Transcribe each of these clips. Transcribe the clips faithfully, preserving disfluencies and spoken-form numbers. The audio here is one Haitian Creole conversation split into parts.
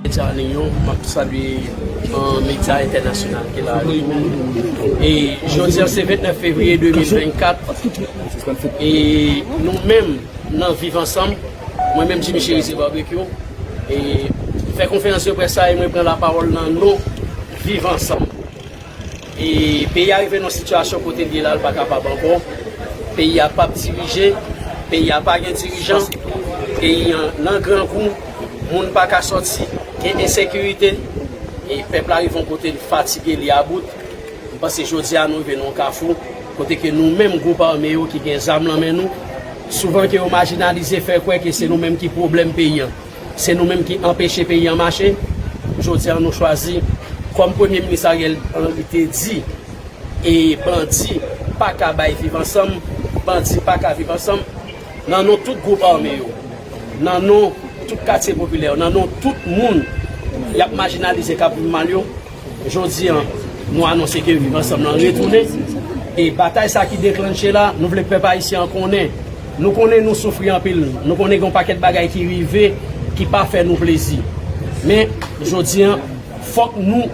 Medya an li yo, m ap salye, euh, medya entènasyonal ki la yo. E jodi a se vennèf fevriye de mil vennkat. E nou menm, nan Viv Ansanm, mwen menm Jimmy Chérizier Barbecue, e fè konferans de près sa e mwen pran lapawòl nan non Viv Ansanm. E peyi a rive nan sitiyasyon kote l ye la, l pa kapab ankò. Peyi a p ap dirije, peyi a pa gen dirijan, peyi a nan grangou, moun pa ka sòti, gen ensekirite, e pèp la rive yon kote l fatige, li about. M panse jodi a nou rive nan yon kafou, kote ke nou menm gwoup ame yo ki gen zam nan men nou, souvan ke yo majinalize, fè kwè ke se nou menm ki pwoblèm peyi an. Se nou menm ki anpeche peyi an mache. Jodi a nou chwazi, kòm Premye Minis Ariel Henry te di, e bandi pa ka bay Viv Ansanm, bandi pa ka viv ansanm, nan non tout gwoup ame yo, nan non tout katye popilè yo, nan non tout moun y ap majinalize, k ap viv mal yo, jodi a, nou anonse ke Viv Ansanm nan retounen. E batay sa ki deklanche la, nou vle pèp ayisyen an konnen. Nou konnen nou soufri anpil. Nou konnen gen yon pakèt bagay ki rive, ki pa fè nou plezi. Men, jodi a, fòk nou,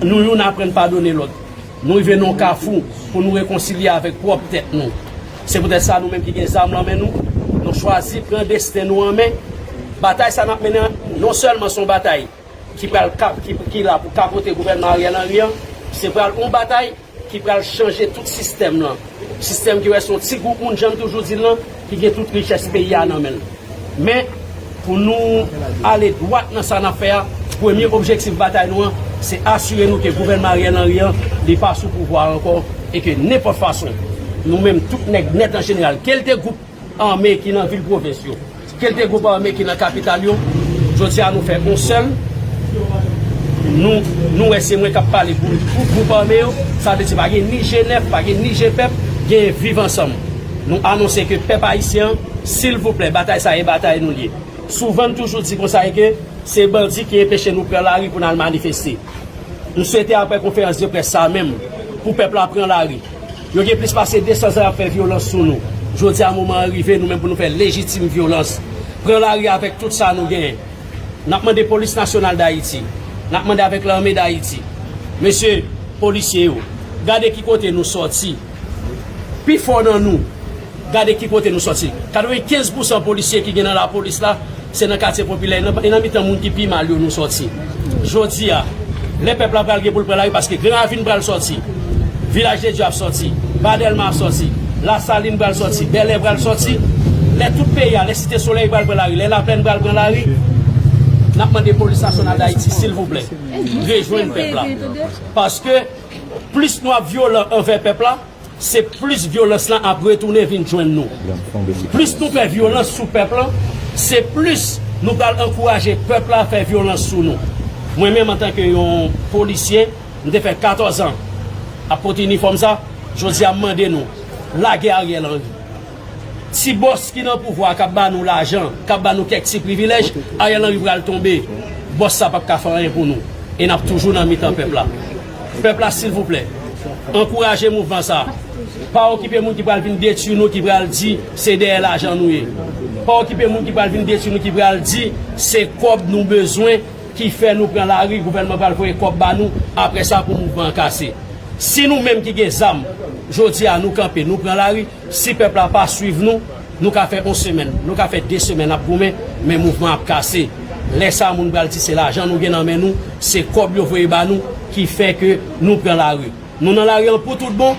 nou youn aprann padone lòt. Nou rive nan yon kafou pou nou rekonsilye avèk pwòp tèt nou. Se poutèt sa, nou menm ki gen zam nan men nou, nou chwazi pran desten nou an men. Batay sa n ap mennen an, non sèlman se yon batay ki pral kap, ki, ki la pou kapote gouvènman Ariel Henry an, se pral yon batay ki pral chanje tout sistèm lan. Sistèm ki wè se yon ti gwoup moun, jan m toujou di l lan, ki gen tout richès peyi a nan men l. Men, pou nou ale dwat nan sa n ap fè a, premye objektif batay nou an, se asire nou ke gouvènman Ariel Henry an, li pa sou pouvwa a ankò, e ke nenpòt fason, nou menm tout nèg nèt an jeneral, kèlke gwoup ame ki nan vil pwovens yo, kèlke gwoup ame ki nan kapital yo, jodi a nou fè yon sèl. Nou, nou wè se mwen k ap pale pou tout gwoup ame yo. Sa vle di pa gen ni G nèf, pa gen ni G pèp, gen Viv Ansanm. Nou anonse ke pèp ayisyen an, silvouplè, batay sa e batay nou l ye. Souvan n toujou di konsa e ke se bandi ki enpeche nou pran lari pou n al manifeste. M swete apre konferans de près sa menm, pou pèp la pran lari. Yo gen plis pase de san zan y ap fè vyolans sou nou. Jodi a moman an rive, nou menm pou nou fè lejitim vyolans. Pran lari avèk tout sa nou genyen. N ap mande Polis Nasyonal Dayiti. N ap mande avèk Lame Dayiti. Mesye, polisye yo, gade ki kote nou sòti. Pifò nan nou, gade ki kote nou sòti. Katrevenkenz pousan polisye ki gen nan lapolis la, se nan katye popilè, e nan, e nan mitan moun ki pi mal yo nou sòti. Jodi a, lè pèp la pral gen pou l pran lari, paske Gran Ravin pral sòti, Vilaj de Dye ap sòti, Ba Dèlma ap sòti, Lasalin pral sòti, Bèlè pral sòti, lè tout peyi a, lè Site Solèy pral pran lari, lè Laplèn pral pran lari, n ap mande Polis Nasyonal Dayiti, silvouplè, rejwenn pèp la. Paske plis nou ap vyolan anvè pèp la, se plis vyolans lan ap retounen vin jwenn nou. Plis nou fè vyolans sou pèp lan, se plis nou pral ankouraje pèp la fè vyolans sou nou. Mwen menm, antanke yon polisye, m te fè katòz an ap pote inifòm sa, jodi a m mande nou, lage Ariel Henry. Ti bòs ki nan pouvwa a k ap ba nou lajan, k ap ba nou kèk ti privilèj, Ariel Henry pral tonbe. Bòs sa p ap ka fè anyen pou nou. E n ap toujou nan mitan pèp la. Pèp la, silvouplè, ankouraje mouvman sa. Pa okipe moun ki pral vin detwi nou, ki pral di se dèyè lajan nou ye. Pa okipe moun ki pral vin detwi nou, ki pral di se kòb nou bezwen ki fè nou pran lari, gouvènman pral voye kòb ba nou, apre sa pou mouvman an kase. Si nou menm ki gen zam, jodi a nou kanpe, nou pran lari, si pèp la pa swiv nou, nou ka fè yon semèn, nou ka fè de semèn ap goumen, men mouvman ap kase. Lè sa a, moun pral di se lajan nou gen nan men nou, se kòb yo voye ba nou ki fè ke nou pran lari. Nou nan lari an pou tout bon,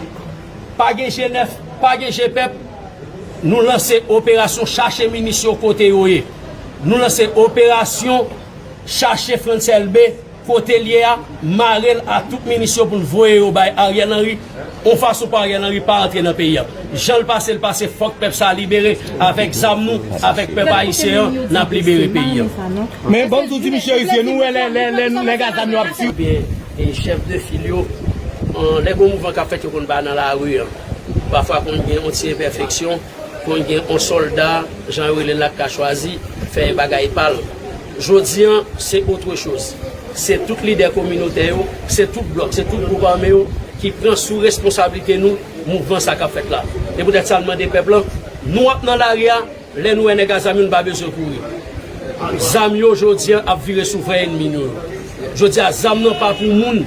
pa gen G nèf, pa gen G pèp, nou lanse operasyon chache minis yo kote yo ye. Nou lanse operasyon chache Frantz Elbé kote l ye a, mare l a tout minis yo pou n voye yo bay Ariel Henry, yon fason pou Ariel Henry pa antre nan peyi a. Jan l pase, l pase, fòk pèp sa a libere, avèk zam nou, avèk pèp ayisyen an, n ap libere peyi a. Men bon, tou di Michel Rivière, nou wè lè, lè, lè, lè nèg a zam yo ap tiye. Ebyen, e chèf de fil yo, an, lè gon mouvman k ap fèt, yo konn pa nan lari an. Pafwa konn gen yon ti enpèfeksyon, konn gen yon sòlda, jan yo rele l la, k ka chwazi fè bagay pa l. Jodi an, se autre chose. Se tout lidè kominotè yo, se tout blòk, se tout gwoup ame yo ki pran sou responsablite nou mouvman sa k ap fèt la. E poutèt sa, n mande pèp lan, nou ap nan lari a, lè nou wè nèg a zam yo, nou pa bezwen kouri. Zam yo jodi a ap vire sou vrè ènmi nou yo. Jodi a, zam nan pa pou moun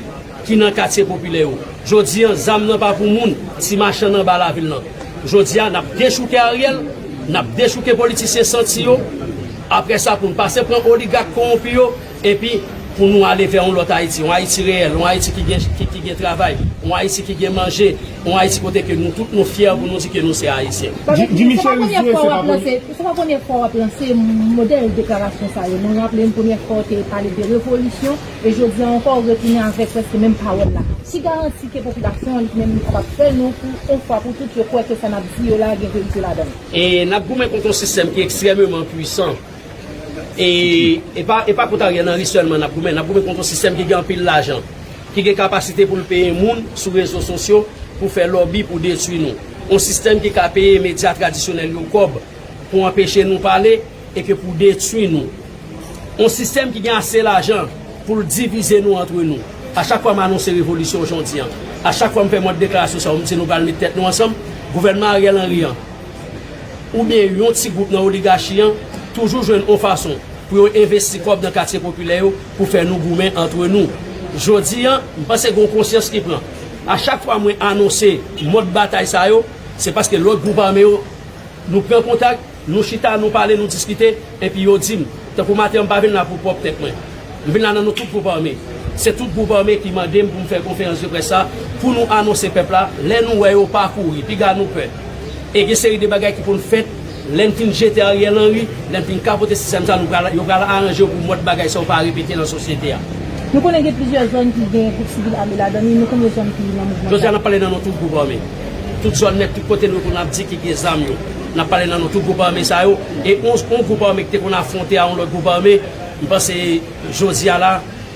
ki nan katye popilè yo. Jodi a, zam nan pa pou moun, ti machann anba lavil nan. Jodi a, n ap dechouke Ariel, n ap dechouke politisyen santi yo. Apre sa, pou n pase pran oligak kowonpi yo, epi pou nou ale vè yon lòt Ayiti, yon Ayiti reyèl, yon Ayiti ki gen, ki, ki gen travay, yon Ayiti ki gen manje, yon Ayiti kote ke nou tout nou fyè pou nou di ke nou se Ayisyen. Jimmy Chérizier, se pa premye fwa w ap lanse, se pa premye fwa w ap lanse modèl deklarasyon sa yo. Mwen raple m premye fwa w te pale de revolisyon, e jodi a ankò w retounen avèk prèske menm pawòl la. Ki garanti ke popilasyon an li menm li kapab fè non pou yon fwa pou tout yo kwè ke sa n ap di yo la gen verite ladan l? E n ap goumen kont yon sistèm ki ekstrèmeman pwisan. E, e pa, e pa kont Ariel Henry sèlman n ap goumen, n ap goumen kont yon sistèm ki gen anpil lajan, ki gen kapasite pou l peye moun sou rezo sosyo pou fè lòbi pou detwi nou. Yon sistèm ki ka peye medya tradisyonèl yo kòb pou anpeche nou pale e ke pou detwi nou. Yon sistèm ki gen ase lajan pou l divize nou antre nou. A chak fwa m anonse revolisyon jodi a, a chak fwa m fè mòd deklarasyon sa yo, m di nou pral met tèt nou ansanm, gouvènman Ariel Henry an, oubyen yon ti gwoup nan oligachi an toujou jwenn yon fason pou yo envesti kòb nan katye popilè yo pou fè nou goumen antre nou. Jodi a, m panse gen yon konsyans ki pran. A chak fwa mwen anonse mòd batay sa yo, se paske lòt gwoup ame yo, nou pran kontak, nou chita, nou pale, nou diskite, epi yo di m, tankou maten an, m pa vin la pou pwòp tèt mwen. M vin la nan non tout gwoup ame. Se tout gwoup ame ki mande m pou m fè konferans de près sa, pou nou anonse pèp la, lè nou wè yo pa kouri, piga nou pè. E gen seri de bagay ki konn fèt, lè n fin jete Ariel Henry, lè n fin kapote sistèm sa, nou pral, yo pral aranje yo pou mòd bagay sa yo pa repete nan sosyete a. Nou konnen gen plizyè zòn ki gen gwoup sivil ame ladan li, nou konbyen zòn ki nan mouvman sa? Jodi a, n ap pale nan non tout gwoup ame. Tout zòn nèt, tout kote nou konn ap di ki gen zam yo. N ap pale nan non tout gwoup ame sa yo. E yon, yon gwoup ame ki te konn afwonte a yon lòt gwoup ame, m panse jodi a la,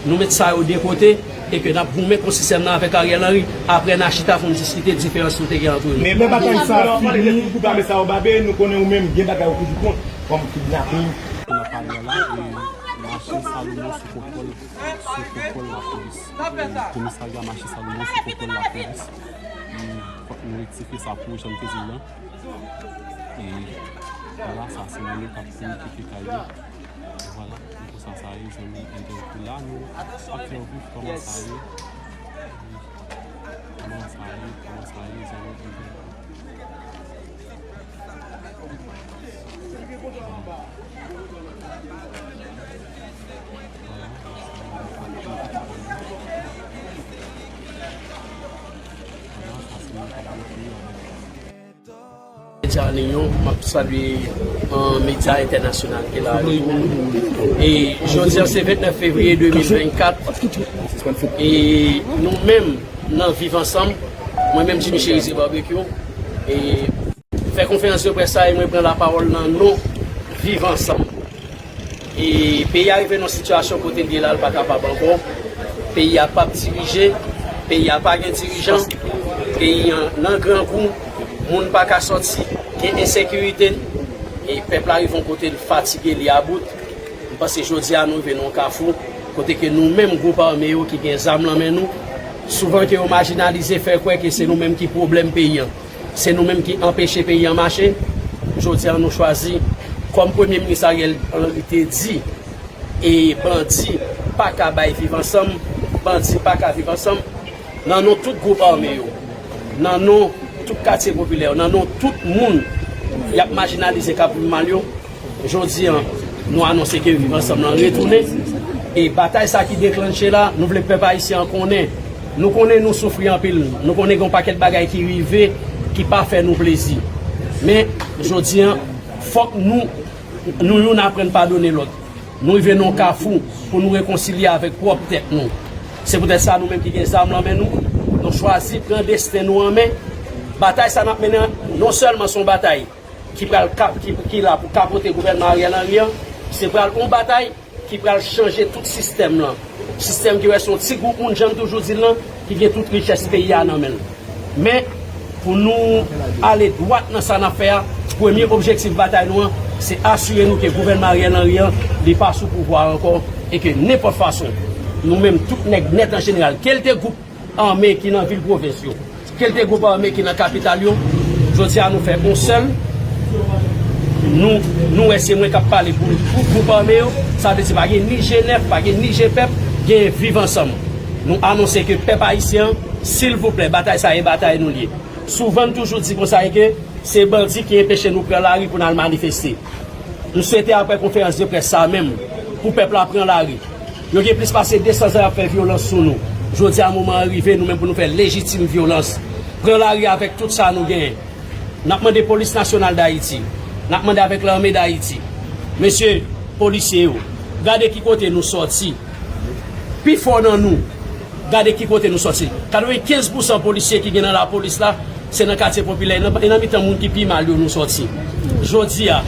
nou met sa yo de kote e ke n ap goumen kont sistèm nan avèk Ariel Henry. Apre, n a chita pou n diskite diferans nou te gen antre nou. Men lè batay sa a fini, tout gwoup ame sa yo babe, nou konnen ou menm gen bagay ou toujou kont, kòm kidnaping. N ap pale a la, e mache Salomon sou kontwòl, sou kontwòl lapolis. Komisarya mache Salomon sou kontwòl lapolis. E fòk nou rektifye sa pou jan m te di l lan. E vwala, sa se moun yo k ap kouri kite kay yo. Vwala, se konsa sa ye, zanmi entènèt la, nou ap fè w viv kòman sa ye. Kòman sa ye, kòman sa ye, zanmi entènèt la. Medya Linyon, m ap salye, euh, medya entènasyonal ki la yo tou. E jodi a, se vennèf fevriye de mil vennkat. E nou menm, nan Viv Ansanm, mwen menm, Jimmy Chérizier Barbecue, e fè konferans de près sa, e mwen pran lapawòl nan non Viv Ansanm. E peyi a rive nan sitiyasyon kote l ye la, l pa kapab ankò. Peyi a p ap dirije, peyi a pa gen dirijan, peyi a nan grangou, moun pa ka sòti, gen ensekirite, e pèp la rive yon kote l fatige, li about. M panse jodi a nou rive nan yon kafou, kote ke nou menm gwoup ame yo ki gen zam nan men nou, souvan ke yo majinalize, fè kwè ke se nou menm ki pwoblèm peyi a. Se nou menm ki anpeche peyi a mache. Jodi a, nou chwazi, kòm Premye Minis Ariel Henry te di, e bandi pa ka bay Viv Ansanm, bandi pa ka viv ansanm, nan non tout gwoup ame yo, nan non tout katye popilè yo, nan non tout moun y ap majinalize, k ap viv mal yo, jodi a, nou anonse ke Viv Ansanm nan retounen. E batay sa ki deklanche la, nou vle pèp ayisyen an konnen. Nou konnen nou soufri anpil. Nou konnen gen yon pakèt bagay ki rive, ki pa fè nou plezi. Men, jodi a, fòk nou, nou youn aprann padone lòt. Nou rive nan yon kafou pou nou rekonsilye avèk pwòp tèt nou. Se poutèt sa, nou menm ki gen zam nan men nou, nou chwazi pran desten nou an men. Batay sa n ap mennen an, non sèlman se yon batay ki pral kap-, ki, ki la pou kapote gouvènman Ariel Henry an, se pral yon batay ki pral chanje tout sistèm lan. Sistèm ki wè se yon ti gwoup moun, jan m toujou di l lan, ki gen tout richès peyi a nan men l. Men, pou nou ale dwat nan sa n ap fè a, premye objektif batay nou an, se asire nou ke gouvènman Ariel Henry an, li pa sou pouvwa a ankò, e ke nenpòt fason, nou menm tout nèg nèt an jeneral, kèlke gwoup ame ki nan vil pwovens yo, kèlke gwoup ame ki nan kapital yo, jodi a nou fè yon sèl, Nou, nou wè se mwen k ap pale pou tout gwoup ame yo, sa vle di pa gen ni G nèf, pa gen ni G pèp, gen Viv Ansanm. Nou anonse ke pèp ayisyen an, silvouplè, batay sa e batay nou l ye. Souvan n toujou di konsa e ke se bandi ki enpeche nou pran lari pou n al manifeste. M swete apre konferans de près sa menm, pou pèp la pran lari. Yo gen plis pase de san zan y ap fè vyolans sou nou. Jodi a moman an rive, nou menm pou nou fè lejitim vyolans. Pran lari avèk tout sa nou genyen. N ap mande Polis Nasyonal d Ayiti. N ap mande avèk Lame d Ayiti. Mesye, polisye yo, gade ki kote nou sòti. Pifò nan nou, gade ki kote nou sòti. Katrevenkenz pousan polisye ki gen nan lapolis la, se nan katye popilè, e nan, e nan mitan moun ki pi mal yo nou sòti. Jodi a,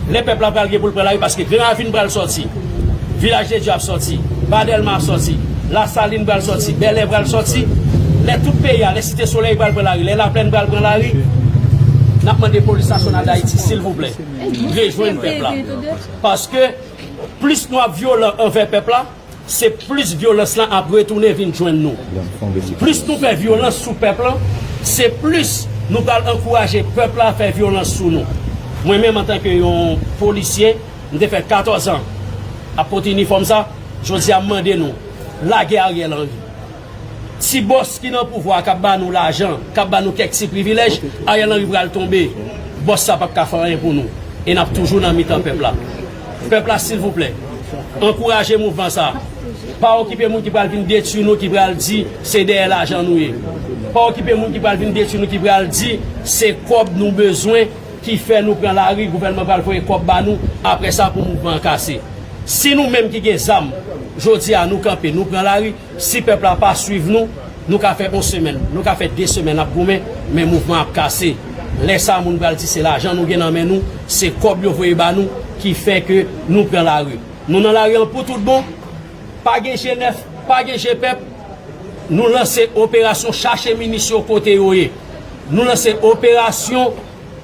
lè pèp la pral gen pou l pran lari, paske Gran Ravin pral sòti, Vilaj de Dye ap sòti, Ba Dèlma ap sòti, Lasalin pral sòti, Bèlè pral sòti, lè tout peyi a, lè Site Solèy pral pran lari, lè Laplèn pral pran lari, n ap mande Polis Nasyonal d Ayiti, silvouplè, rejwenn pèp la. Paske plis nou ap vyolan anvè pèp la, se plis vyolans lan ap retounen vin jwenn nou. Plis nou fè vyolans sou pèp lan, se plis nou pral ankouraje pèp la fè vyolans sou nou. Mwen menm, antanke yon polisye, m te fè katòz an ap pote inifòm sa, jodi a m mande nou, lage Ariel Henry. Ti bòs ki nan pouvwa a k ap ba nou lajan, k ap ba nou kèk ti privilèj, Ariel Henry pral tonbe. Bòs sa p ap ka fè anyen pou nou. E n ap toujou nan mitan pèp la. Pèp la, silvouplè, ankouraje mouvman sa. Pa okipe moun ki pral vin detwi nou, ki pral di se dèyè lajan nou ye. Pa okipe moun ki pral vin detwi nou, ki pral di se kòb nou bezwen ki fè nou pran lari, gouvènman pral voye kòb ba nou, apre sa pou mouvman an kase. Si nou menm ki gen zam, jodi a nou kanpe, nou pran lari, si pèp la pa swiv nou, nou ka fè yon semèn, nou ka fè de semèn ap goumen, men mouvman ap kase. Lè sa a, moun pral di se lajan nou gen nan men nou, se kòb yo voye ba nou ki fè ke nou pran lari. Nou nan lari an pou tout bon, pa gen G nèf, pa gen G pèp, nou lanse operasyon chache minis yo kote yo ye. Nou lanse operasyon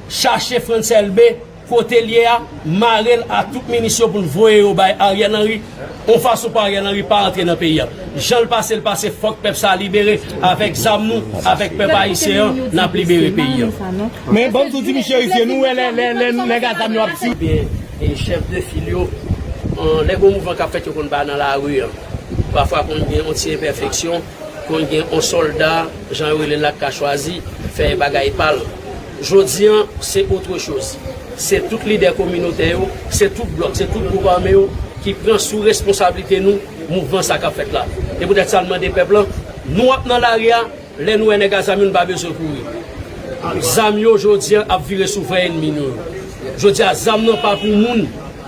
chache Frantz Elbé kote l ye a, mare l a tout minis yo pou n voye yo bay Ariel Henry, yon fason pou Ariel Henry pa antre nan peyi a. Jan l pase, l pase, fòk pèp sa a libere, avèk zam nou, avèk pèp ayisyen an, n ap libere peyi a. Men ban m di w, Jimmy Chérisier, nou wè lè, lè, lè nèg a zam yo ap tire. Ebyen, e chèf de fil yo, an, lè gon mouvman k ap fèt, yo konn pa nan lari an. Pafwa konn gen yon ti enpèfeksyon, konn gen yon sòlda, jan yo rele l la, k ka chwazi fè bagay pa l. Jodi an, se autre chose. Se tout lidè kominotè yo, se tout blòk, se tout gwoup ame yo ki pran sou responsablite nou mouvman sa k ap fèt la. E poutèt sa, n mande pèp lan, nou ap nan lari a, lè nou wè nèg a zam yo, nou pa bezwen kouri. Zam yo, jodi an, ap vire sou vrè ènmi nou yo. Jodi a, zam nan pa pou moun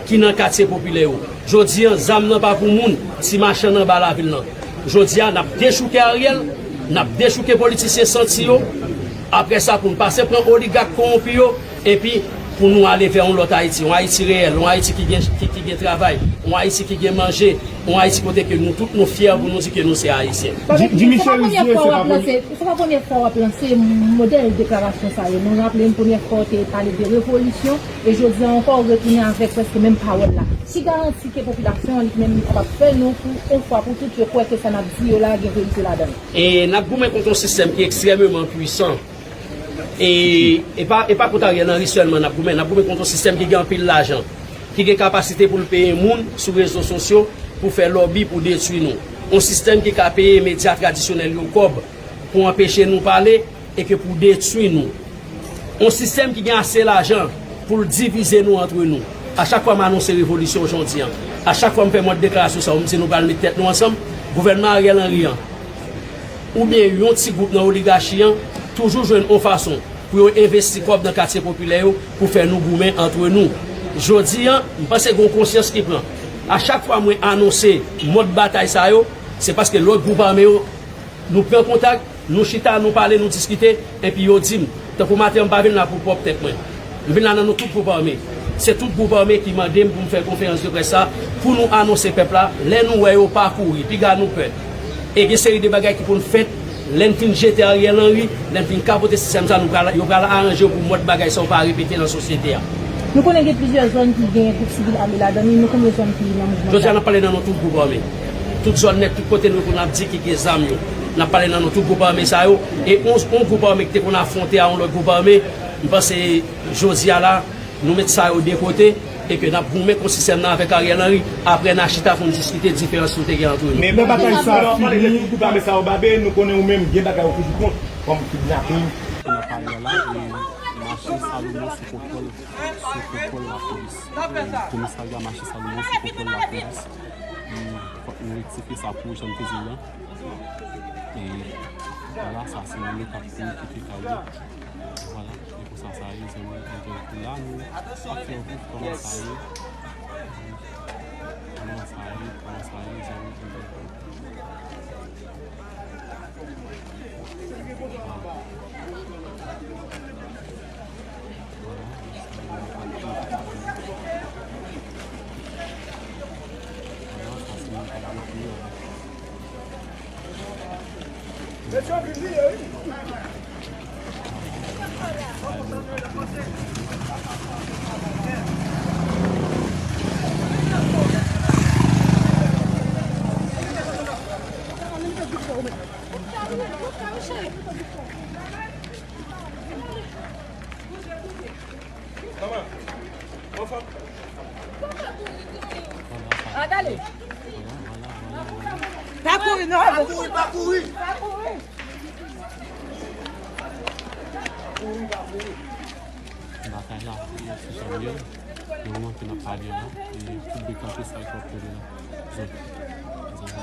ki nan katye popilè yo. Jodi an, zam nan pa pou moun, ti machann anba lavil lan. Jodi a, n ap dechouke Ariel, n ap dechouke politisyen santi yo. Apre sa, pou n pase pran oligak kowonpi yo, epi pou nou ale vè yon lòt Ayiti, yon Ayiti reyèl, yon Ayiti ki gen, ki, ki gen travay, yon Ayiti ki gen manje, yon Ayiti kote ke nou tout nou fyè pou nou di ke nou se Ayisyen. Jimmy Chérisier, se pa premye fwa w ap lanse, se pa premye fwa w ap lanse modèl deklarasyon sa yo. Nou raple n premye fwa w te pale de revolisyon, e jodi a ankò w retounen avèk prèske menm pawòl la. Ki garanti ke popilasyon an li menm li kapab fè non pou yon fwa pou tout yo kwè ke sa n ap di yo la gen verite ladan l? E n ap goumen kont yon sistèm ki ekstrèmeman pwisan. E, e pa, e pa kont Ariel Henry sèlman n ap goumen, n ap goumen kont yon sistèm ki gen anpil lajan, ki gen kapasite pou l peye moun sou rezo sosyo pou fè lòbi pou detwi nou. Yon sistèm ki ka peye medya tradisyonèl yo kòb pou anpeche nou pale e ke pou detwi nou. Yon sistèm ki gen ase lajan pou l divize nou antre nou. A chak fwa m anonse revolisyon jodi an, a chak fwa m fè mòd deklarasyon sa yo, m di nou pral met tèt nou ansanm, gouvènman Ariel Henry an, oubyen yon ti gwoup nan oligachi an toujou jwenn yon fason pou yo envesti kòb nan katye popilè yo pou fè nou goumen antre nou. Jodi an, m panse gen yon konsyans ki pran. A chak fwa mwen anonse mòd batay sa yo, se paske lòt gwoup ame yo, nou pran kontak, nou chita, nou pale, nou diskite, epi yo di m, tankou maten an, m pa vin la pou pwòp tèt mwen. M vin la nan non tout gwoup ame. Se tout gwoup ame ki mande m pou m fè konferans de près sa, pou nou anonse pèp la, lè nou wè yo pa kouri, piga nou pè. E gen seri de bagay ki konn fèt, lè n fin jete Ariel Henry, lè n fin kapote sistèm sa, nou pral, yo pral aranje yo pou mòd bagay sa yo pa repete nan sosyete a. Nou konnen gen plizyè zòn ki gen gwoup sivil ame ladan li, nou konbyen zòn ki nan mouvman sa? Jodi a, n ap pale nan non tout gwoup ame. Tout zòn nèt, tout kote nou konn ap di ki gen zam yo. N ap pale nan non tout gwoup ame sa yo. E yon, yon gwoup ame ki te konn afwonte a yon lòt gwoup ame, m panse jodi a la, Nou met sa yo de kote e ke n ap goumen kon sistèm nan avèk Ariel Henry. Apre n a chita pou n diskite diferans nou te gen ant nou. Men lè batay sa a fini, nou konnen ou menm gen bagay ou toujou kont kòm kidnaping. N ap pale a la, e mache Salomon sou kontwòl, sou kontwòl lapolis. Komisarya mache Salomon sou kontwòl lapolis. E fòk nou rektifye sa pou jan n te di l lan. E vwala, sa se moun yo k ap kouri kite kay yo. Vwala, e konsa sa ye, zanmi entènèt la, nou ap fè w viv kòman sa ye. Kòman sa ye, kòman sa ye, zanmi entènèt la. Pa kouri, non. Pa kouri, pa kouri. Batay la, se jan l ye. Nan moman ke n ap pale la, e tout bri kanpe sa k ap kouri la. Zòn. Zòn.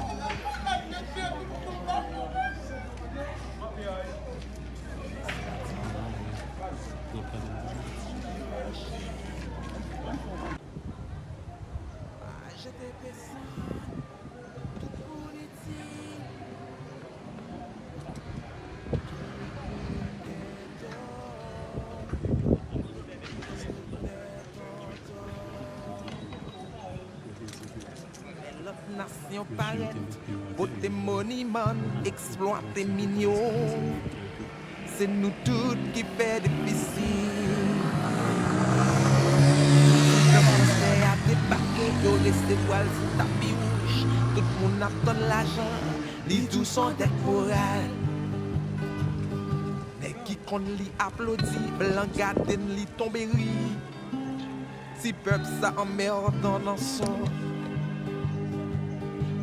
Lè lòt nasyon parèt, pote moniman, eksplwate minyon. Se nou tout ki fè defisi. Jan fransè a debake, yo resevwa l sou tapi wouj. Tout moun ap tann lajan, li di w s on dèt moral. Nèg ki konn li aplodi, blan gade n, li tonbe ri. Ti pèp sa anmèdan nan son.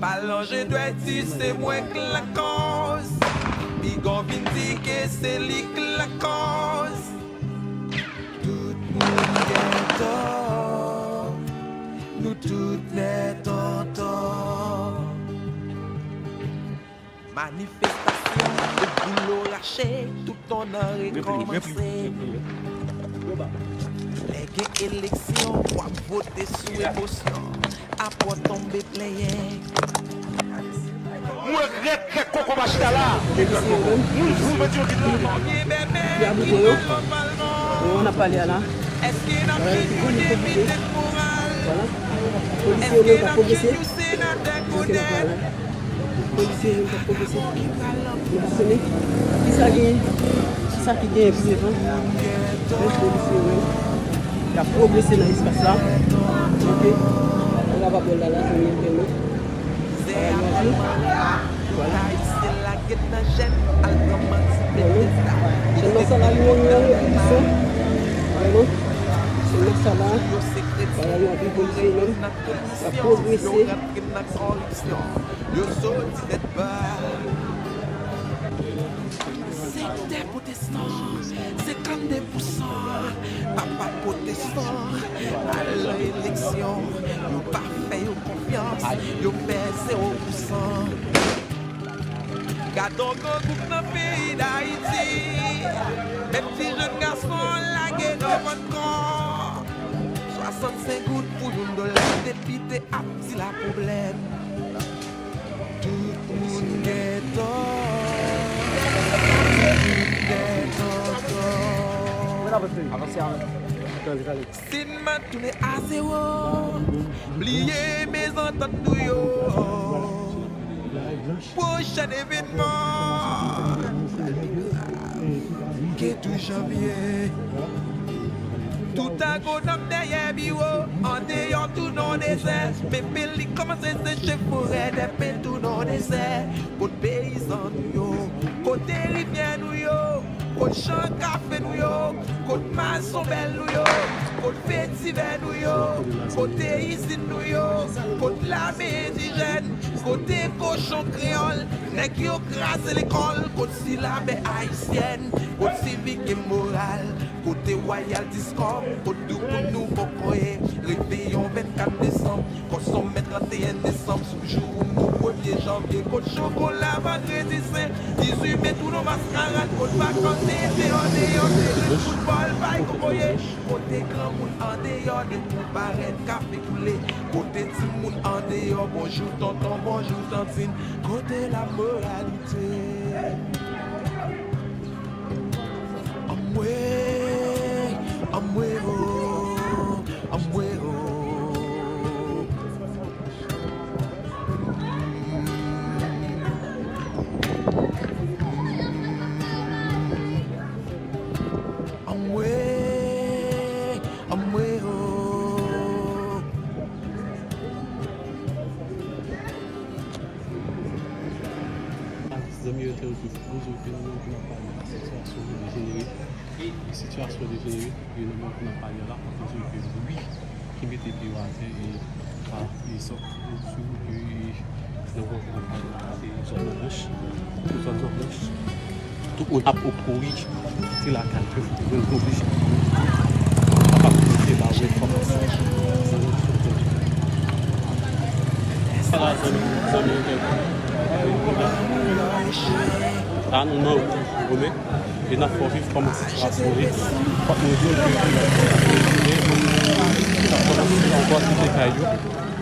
Pa lonje dwèt di se mwen k lakòz. Piga w vin di ke se li k lakòz. Tout moun gen tò. Nou tout nèt an tò. Manifestasyon, tout boulo rache, tout on an rekòmanse. Lè gen eleksyon, w ap vote sou emosyon. Apre w tonbe plenyen. Mwen rèd kèk koko machita la. Moun, moun, moun, moun, moun. Ki abite yo? Yo, n ap pale a la. Èske n ap jwenn yon depite moral? Vwala. Polisye yo menm k ap pwogese. Èske n ap pale? Polisye yo menm k ap pwogese. Nou pa konnen kisa genyen, kisa ki genyen pi devan. Men polisye yo menm k ap pwogese nan espas la. Ok. Ann ava bò l la, la, jwenn entènèt. Vwala. Vwala. Chèn nan sa la, li menm, li menm, li pwisan. Vwala. Chèn nan sa la. Vwala, nou ap viv polisye yo menm. L ap pwogrese. Sektè pwotestan, senkannde pousan. Papa pwotestan, al nan eleksyon. Yo pa fè yo konfyans, yo fè zewo pousan. Gad on grangou nan peyi Dayiti. Menm ti jèn gason lage nan vant kò. Swasannsenk goud pou youn dola, depite ap di la pwoblèm. Tout moun gen tò. Tout moun gen tò, tò. Si n mèt tounen a zewo, bliye mezantant nou yo. Pwochèn evènman ke tou janvye. Tout agonòm dèyè biwo, andeyò tou nan dezè. Men peyi kòmanse seche, forè dèpen tou nan dezè. Kot peyizan nou yo? Kote rivyè nou yo? Kot chan kafe nou yo, kot mazon bèl nou yo, kot vetivè nou yo, kote izin nou yo, kot lame endijèn, kote kochon kreyòl, nèg yo kraze lekòl, kot silabè ayisyèn, kot sivik e moral, kote wayal diskòb, kot doukoun nou poko ye, reveyon vennkat desanm, konsonmen tranteyen desanm, sou jou nou premye janvye, kot chokola vandredi sen, dizuit me tou nan maskarad, kot vakans ete andeyò, teren foutbòl bay kokoye, kote granmoun andeyò, depi w parèt kafe koule, kote timoun andeyò, bonjou tonton, bonjou tantin, kote lamoralite. Anmwe, anmwe o, anmwe o. Anmwe, anmwe o. Zanmi yo, entènaut yo, fòk nou di ke nan moman pou n ap pale la, sitiyasyon an dejenere. E sitiyasyon an dejenere, e nan moman pou n ap pale la, fòk nou di ke bri ki mete pye yo atè e pa e sòt sou e nan moman pou n ap pale la, e zòn nan blanch, tout zòn nan blanch. Tout moun ap kouri kite lakay yo, yo oblije kouri. Papa kouri ba yo enfòmasyon. Ala zanmi, zanmi entènaut. La nou nan wout Rome e n ap fè w viv kòman sitiyasyon ye. Fòk nou di w ke n ap kòmanse ankò kite kay yo.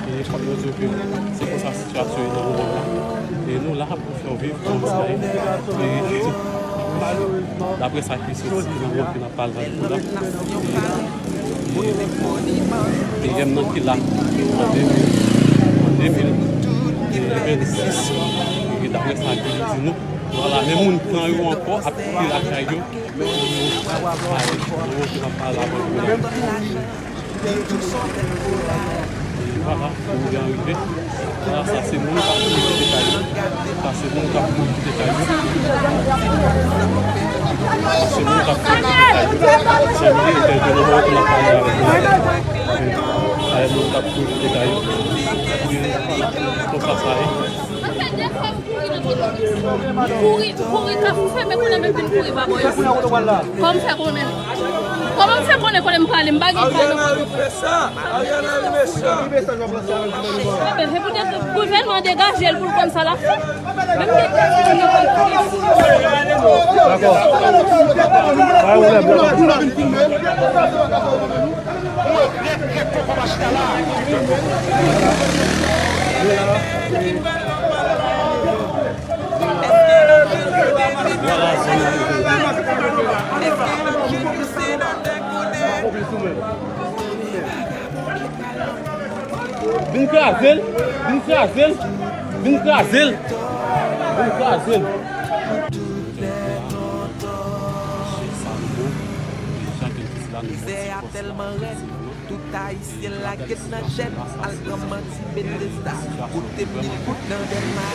E fòk nou di w ke se konsa sitiyasyon ye nan moman la. E nou la pou fè w viv kòman sa ye. E daprè sa ki soti nan moman ke n ap pale la, e, e, e M nan ki la an de mil, an de mil vennsis, e daprè sa ke li di nou, vwala, men moun pran yo ankò ap kite lakay yo. E, e, e, e, Vwala, kouri an rive. Vwala, sa se moun k ap kouri kite kay yo. Sa se moun k ap kouri kite kay yo. Sa se moun k ap kouri kite kay yo. Sa se moun k ap kouri kite kay yo. Sa se moun k ap kouri kite kay yo. Konsa sa ye. Kouri, kouri, ka fè men konnen men vin kouri ba bò isit. Kòman m fè konnen? Kòman m fè konnen kote m prale? M pa gen kay nan kote. Ariel Henry mechan. Ariel Henry mechan. Enben, se poutèt gouvènman degaje l pou l konn sa l ap fè. Menm gen kay nan kote. Dakò. Pa gen pwoblèm, dakò. Vin kraze l, vin kraze l, vin kraze l, vin kraze l. Mizè a tèlman rèd, tout Ayisyen lage nan jèt, al pran manti Betesda, kote mil goud nan dèlma.